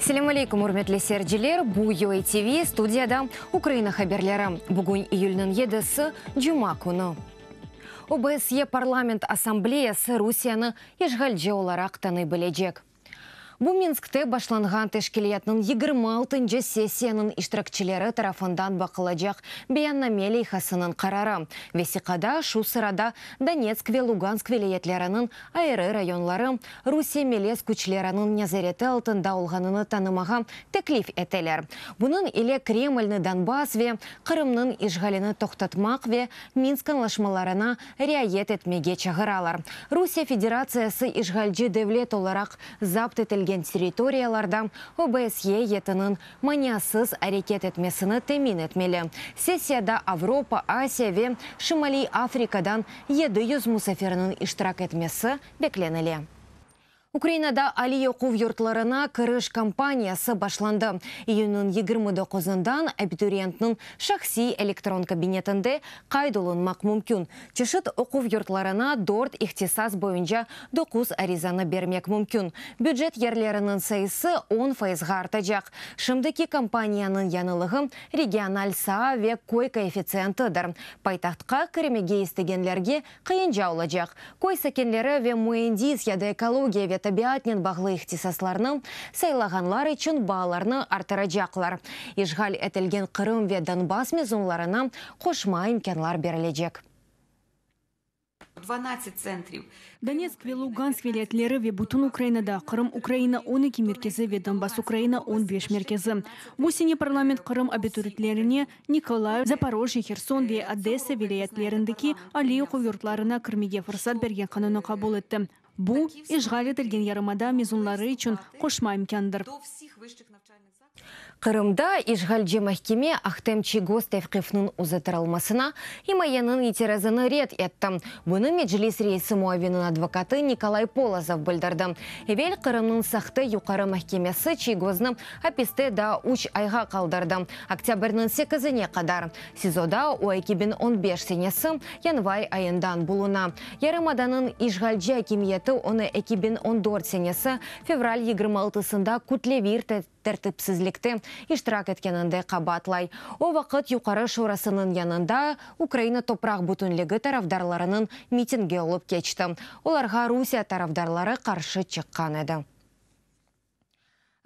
Selâm aleyküm, ürmetli seyirciler! Bu UA TV, studiyada Ukraina haberleri. Bugün iyülniñ yedisi, cuma künü. OBSYE Parlament Assambleyası Rusiyeni işğalci olaraq tanıy bilecek. Bu Minskte başlanğan teşkilâtnıñ 26-ncı sessiyanıñ iştirakçileri tarafından baqılacaq beyanname leyhasınıñ qararı. Vesiqada, şu sırada Donetsk ve Lugansk vilâyetleriniñ ayrı rayonları Rusiye melez küçleriniñ nezareti altında olğanını tanımağa teklif eteler. Bunıñ ile Kremlni Donbass ve Qırımnıñ işğalini toqtatmaq ve Minsk añlaşmalarına riayet etmege çağıralar. Rusiye Federatsiyası işğalci devlet olaraq zapt etilgen territoriyalarda OBSYE eyyetiniñ maniasız areket etmesini temin etmeli. Sessiyada Avropa, Asiya ve Şimaliy Afrikadan 700 musafiriniñ iştirak etmesi beklenile. Ukrainada aliy oquv yurtlarına kiriş kampaniyası başlandı. İyünniñ 29-ından abituriyentniñ şahsiy elektron kabinetinde qayd olunmaq mümkün. Çeşit oquv yurtlarına dört ihtisas boyunca doquz arizanı bermek mümkün. Bücet yerleriniñ sayısı 10 fayızğa artacaq. Şimdiki kampaniyanıñ yañılığı regional saa ve köy koeffitsiyentidir. Paytahtqa kirmege istegenlerge qıyınca olacaq. Köy sakinleri ve müendis ya da ekologiya ve tabiatnen bağlı ihtisaslarnı saylağanlar içün baalarnı arttıracaqlar. İşğal etilgen Qırım ve Donbass mezunlarına qoşma imkânlar berilecek. 12 tsentriv. Donetsk ve Lugansk vilâyetleri ve bütün Ukrainada Qırım Ukraina 12 merkezi ve Donbass Ukraina 15 merkezi. Bu sene parlament Qırım abituriyentlerine Nikolayev, Zaporojye, Herson ve Odessa vilâyetlerindeki aliy oquv yurtlarına kirmege fırsat bergen qanunnı qabul etti. Bu, işğal etilgen yarımada mezunları içün qoşma imkândır. Qırımda işğalci mahkeme Ahtem Çiygoz tevqifniñ uzattırılmasına imayeniñ itirazını red etti. Bunı Meclis reisi muavininiñ advokatı Nikolay Polozov bildirdi. Evel Qırımnıñ sahte Yuqarı mahkemesi Çiygoznı apiste daa üç ayğa qaldırdı, oktâbrniñ sekizine qadar. SİZOda o 2015 senesi yanvar ayından buluna. Yarımadanıñ işğalci akimiyeti onı 2014 senesi fevral 26-sında kütleviy tertipsizlikte iştirak etkeninde qabaatlay. O vaqıt Yuqarı Şurasınıñ yanında Ukraina topraq bütünligi tarafdarlarınıñ mitingi olıp keçti. Olarğa Rusiye tarafdarları qarşı çıqqan edi.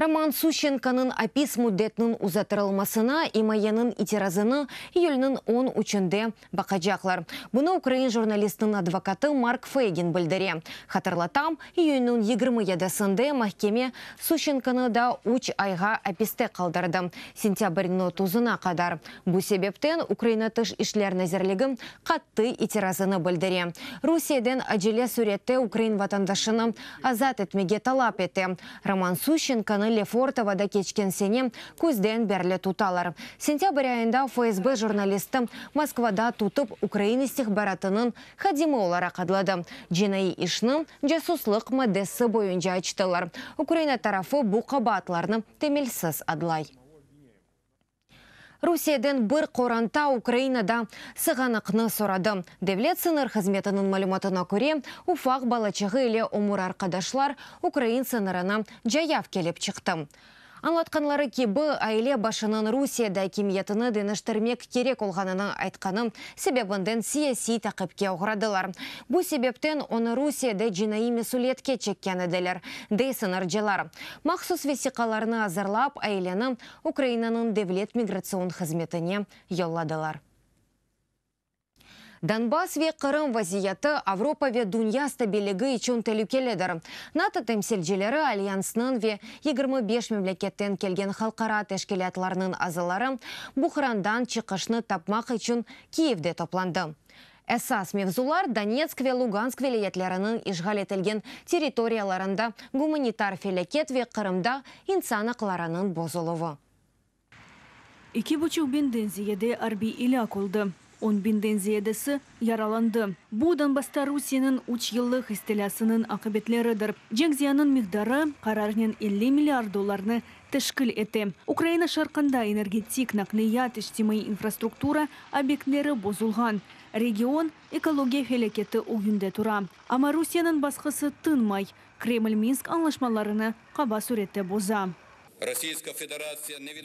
Roman Suşçenkonıñ apis müddetiniñ uzattırılmasına imayeniñ itirazını iyülniñ 13-nde baqacaqlar. Bunı ukrain jurnalistiniñ advokatı Mark Feygin bildire. Hatırlatam, iyünniñ 27-sinde mahkeme Suşçenkonı daa üç ayğa apiste qaldırdı, sentâbrniñ 30-ına qadar. Bu sebepten Ukraina Tış işler nazirligi qattı itirazını bildire. Rusiyeden acele sürette ukrain vatandaşını azat etmege talap ete. Roman Suşçenkonı Lefortovoda keçken sene küzden berli tutalar. Sentâbr ayında FSB jurnalisti Moskvada tutıp, ukrain istihbaratınıñ hadimi olaraq adladı. Cinaiy işni casuslıq maddesi boyunca açtılar. Ukraina tarafı bu qabaatlarnı temelsiz adlay. Rusiyeden bir qoranta Ukrainada sığanaqnı soradı. Devlet sıñır hızmetiniñ malümatına köre, ufaq balaçığı ile ömür arqadaşlar ukrain sıñırına cayav kelip çıqtı. Añlatqanları kibi, aile başınıñ Rusiyede akimiyetini deñiştirmek kerek olğanını aytqanı sebebinden siyasiy taqipke oğradılar. Bu sebepten onı Rusiyede cinaiy mesüliyetke çekken ediler, dey sıñırcılar. Mahsus vesiqalarnı azırlap, aileni Ukrainanıñ Devlet migratsion hızmetine yolladılar. Donbass ve Qırım vaziyeti Avropa ve dünya stabilligi içün telükelidir. NATO temsilcileri, Alyansnıñ ve 25 memleketten kelgen halqara teşkilâtlarnıñ azaları buhrandan çıqışnı tapmaq içün Kiyevde toplandı. Esas mevzular Donetsk ve Lugansk vilâyetleriniñ işğal etilgen territoriyalarında gumanitar felâket ve Qırımda insan aqlarınıñ bozuluvı. 2,5 biñden ziyade arbiy elâk oldı, 10 biñden ziyadesi yaralandı. Bu Donbassta Rusiyeniñ üç yıllıq istilâsınıñ aqibetleridir. Cenk ziyanıñ miqdarı qararnen 50 milliard dollarnı teşkil ete. Ukraina şarqında energetik, naqliyat, içtimaiy infrastruktura obyektleri bozulğan. Region ekologiya felâketi ögünde tura. Amma Rusiyeniñ basqısı tınmay. Kreml Minsk añlaşmalarını qaba sürette boza.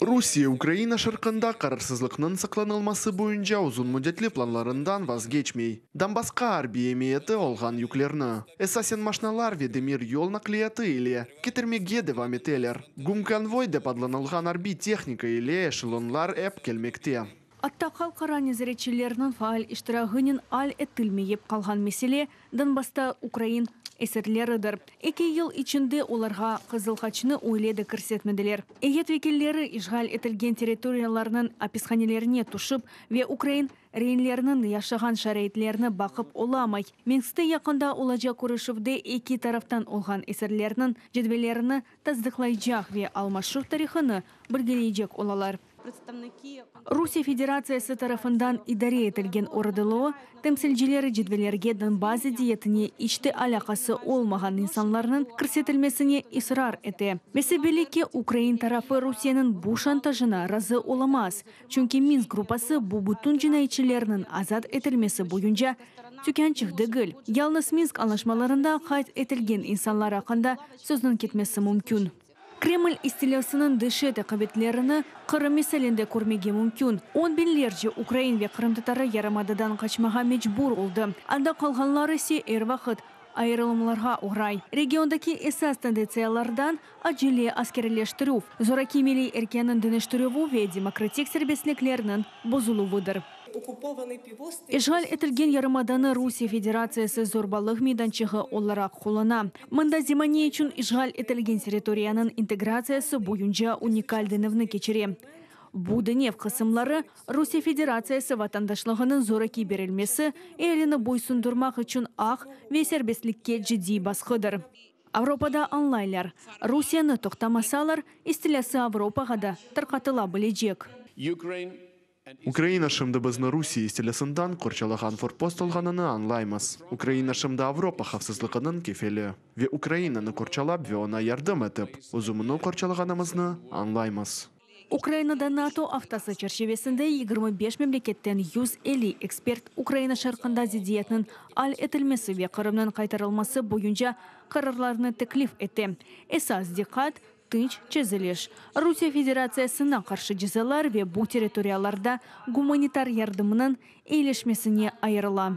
Rusiye Ukraina şarqında qararsızlıqnıñ saqlanılması boyunca uzun müddetli planlarından vazgeçmey. Donbassqa arbiy emiyeti olğan yüklerni, esasen maşnalar ve demir yol naqliyatı ile, ketirmege devam eteler. Gumkonvoy dep adlanılğan arbiy tehnika ile eşelonlar ep kelmekte. Atta halqara nezaretçilerniñ faal iştirağınen al etilmeyip qalğan mesele, Donbassta ukrain esirleridir. Eki yıl içinde olarğa Qızıl Haçnı öyle de kirsetmediler. Eyyet vekilleri işğal etilgen territoriyalarnıñ apishanelerine tüşip ve ukrain reinleriniñ yaşağan şaraitlerini baqıp olamay. Minskte yaqında olacaq körüşüvde eki taraftan olğan esirlerniñ cedvellerini tasdıqlaycaq ve almaşuv tarihını belgileycek olalar. Rusiye Federatsiyası tarafından idare etilgen ORDLO temsilcileri cedvellerge Donbass zıddiyetine iç te alâqası olmağan insanlarnıñ kirsetilmesine israr ete. Besebelli ki, ukrain tarafı Rusiyeniñ bu şantajına razı olamaz, çünki Minsk gruppası bu bütün cinayetçilerniñ azat etilmesi boyunca tükânçıq degil. Yalnız Minsk añlaşmalarında qayd etilgen insanlar aqqında sözniñ ketmesi mümkün. Kreml istilâsınıñ deşet aqibetlerini Qırım misalinde körmege mümkün. On biñlerce ukrain ve qırımtatarı yarımadadan qaçmağa mecbur oldı, anda qalğanlar ise er vaqıt ayırılımlarğa oğray. Regiondaki esas tendentsiyalardan acele askerleştirüv, zoraki milliy erkânıñ deñiştirüvi ve demokratik serbestliklerniñ bozuluvıdır. İşğal etilgen yarımadanı Rusiye Federatsiyası zorbalıq meydançığı olaraq qullana. Mında zemane içün işğal etilgen territoriyanıñ integratsiyası boyunca unikal deñevni keçire. Bu deñev qısımları, Rusiye Federatsiyası vatandaşlığınıñ zoraki berilmesi, ealini boysundırmaq içün aq ve serbestlikke ciddiy basqıdır. Avropada añlaylar, Rusiyeni toqtamasalar, istilâsı Avropağa da tarqatıla bilecek. Ukraina şimdi bizni Rusiye istilâsından qorçalağan forpost olğanını añlaymız. Ukraina şimdi Avropa havfsızlığınıñ kefili. Ve Ukrainanı qorçalap ve oña yardım etip, özümüni qorçalağanımıznı añlaymız. Ukrainada NATO aftası çerçivesinde 25 memleketten 150 ekspert Ukraina şarqında zıddiyetniñ al etilmesi ve Qırımnıñ qaytarılması boyunca qararlarnı teklif ete. Esas diqqat, tınç çeziliş, Rusiye Federatsiyasına qarşı cezalar ve bu territoriyalarda gumanitar yardımnıñ eyilişmesine ayırıla.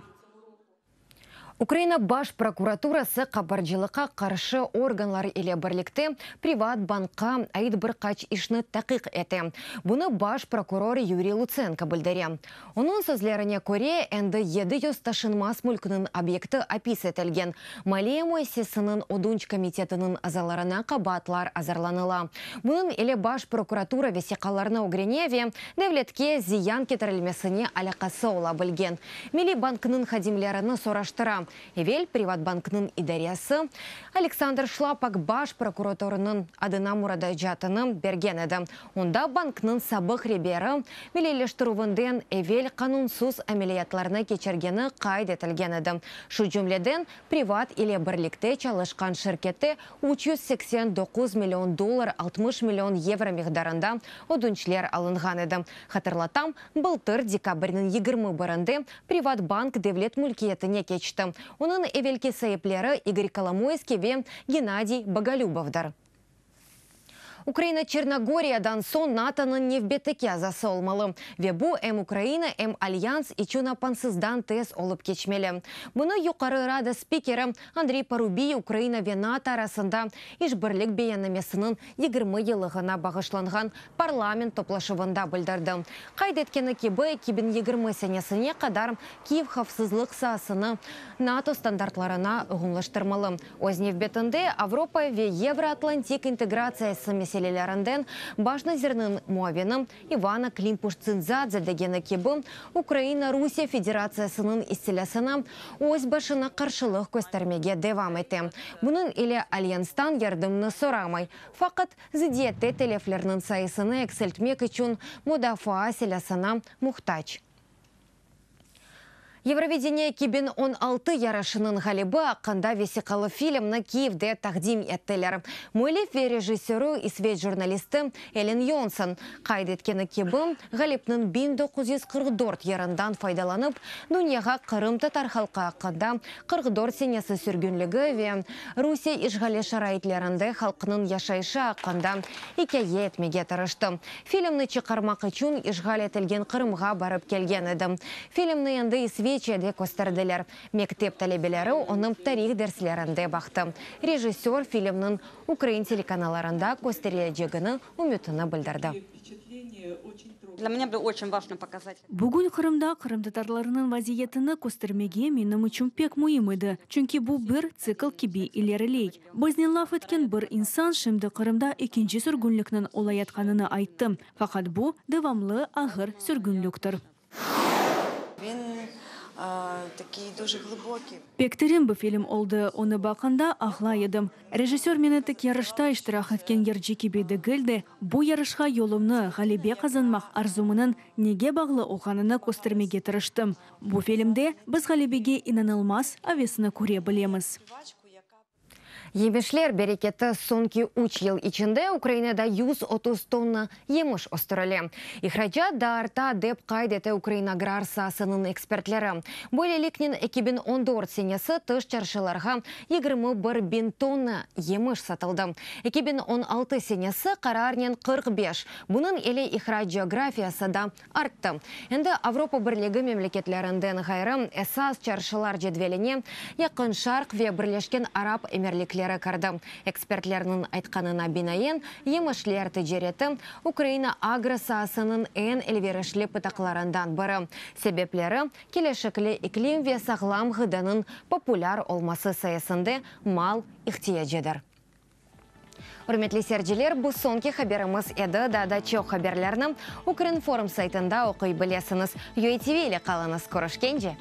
Ukraina Baş prokuraturası qabarcılıqqa qarşı organlar ile birlikte Privatbankqa ait bir qaç işni taqiq ete. Bunı baş prokuror Yuriy Lutsenko bildire. Onıñ sözlerine köre, endi 700 taşınmaz mülkniñ obyekti apis etilgen, maliye müessisesiniñ ödünç komitetiniñ azalarına qabaatlar azırlanıla. Bunıñ ile Baş prokuratura vesiqalarnı ögrene ve devletke ziyan ketirilmesine alâqası ola bilgen Milliy banknıñ hadimlerini soraştıra. Evel Privatbanknıñ idaresi Aleksandr Şlapak baş prokuratorınıñ adına muracaatını bergen edi. Onda banknıñ sabıq reberi milliyleştirüvinden evel qanunsız ameliyatlarnı keçirgeni qayd etilgen edi. Şu cümleden, Privat ile birlikte çalışqan şirkette 389 million dollar 60 million yevro miqdarında ödünçler alınğan edi. Hatırlatam, bıltır dekabrniñ 21-inde Privatbank devlet mülkiyetine keçti. Onıñ evelki saipleri İgor Kolomoyskiy ve Gennadiy Bogolübovdır. Ukraina Çernogoriyadan soñ NATOnıñ nevbetteki azası olmalı ve bu em Ukraina, em Alyans içün apansızdan tez olıp keçmeli. Bunı Yuqarı Rada spikeri Andriy Parubiy Ukraina ve NATO arasında işbirlik beyannamesiniñ 20 yıllığına bağışlanğan parlament toplaşuvında bildirdi. Qayd etkeni kibi, 2020 senesine qadar Kiyev havfsızlıq saasını NATO standartlarına uyğunlaştırmalı. Öz nevbetinde Avropa ve Yevroatlantik integratsiyası meselelerinden baş nazirniñ muavini İvanna Klimpuş-Tsintsadze degeni kibi, Ukraina Rusiye Federatsiyasınıñ istilâsına öz başına qarşılıq köstermege devam ete, bunıñ ile Alyanstan yardımnı soramay, faqat zıddiyette teleflerniñ sayısını eksiltmek içün mudafaa silâsına muhtac. Yevrovideniye 2016 yarışınıñ ğalibi aqqında vesiqalı filmni Kiyevde taqdim ettiler. Müellif ve rejissörı, isveç jurnalisti Elin Yonson qayd etkeni kibi, ğalipniñ 1944 yırından faydalanıp, dünyağa qırımtatar halqı aqqında 44 senesi sürgünligi ve Rusiye işğali şaraitlerinde halqnıñ yaşayışı aqqında ikâye etmege tırıştı. Filmni çıqarmaq içün işğal etilgen Qırımğa barıp kelgen edi. Filmni endi İsveçiyada kösterdiler. Mektep talebeleri onı tarih derslerinde baqtı. Rejissör filmniñ ukrain telekanalarında kösterilecegini ümütini bildirdi. Bugün Qırımda qırımtatarlarnıñ vaziyetini köstermege menim içün pek müim edi, çünki bu bir tsikl kibi ileriley. Biznen laf etken bir insan şimdi Qırımda ekinci sürgünlikniñ olayatqanını ayttı. Faqat bu, devamlı ağır sürgünliktir. Pek teren bir film oldı, onı baqqanda ağlay edim. Rejissör meni tek yarışta iştirak etken yırcı kibi degil de, bu yarışqa yolumnı, ğalebe qazanmaq arzumınıñ nege bağlı olğanını köstermege tırıştı. Bu filmde biz ğalebege inanılmaz avesni köre bilemiz. Yemişler bereketi Soñki üç yıl içinde Ukrainada 130 tonna yemiş östürile. İhracat da arta, dep qayd ete ukrain agrar saasınıñ ekspertleri. Böyleliknen, 2014 senesi tış çarşılarğa 21 biñ tonna yemiş satıldı. 2016 senesi qararnen 45. Bunıñ ile ihrac coğrafiyası da arttı. Endi Avropa Birligi memleketlerinden ğayrı, esas çarşılar cedveline Yaqın Şarq ve Birleşken Arap Emirlikleri kirdi. Ekspertlerniñ aytqanına binaen, yemişler ticareti, Ukraina agro saasınıñ eñ elverişli pıtaqlarından biri. Sebepleri, kelişikli iklim ve sağlam ğıdanıñ populâr olması sayesinde mal ihtiyacıdır. Ürmetli seyirciler, bu soñki haberimiz edi. Daa da çoq haberlerni Ukrinform saytında oquy bilesiñiz. UATV ile qalıñız. Körüşkence!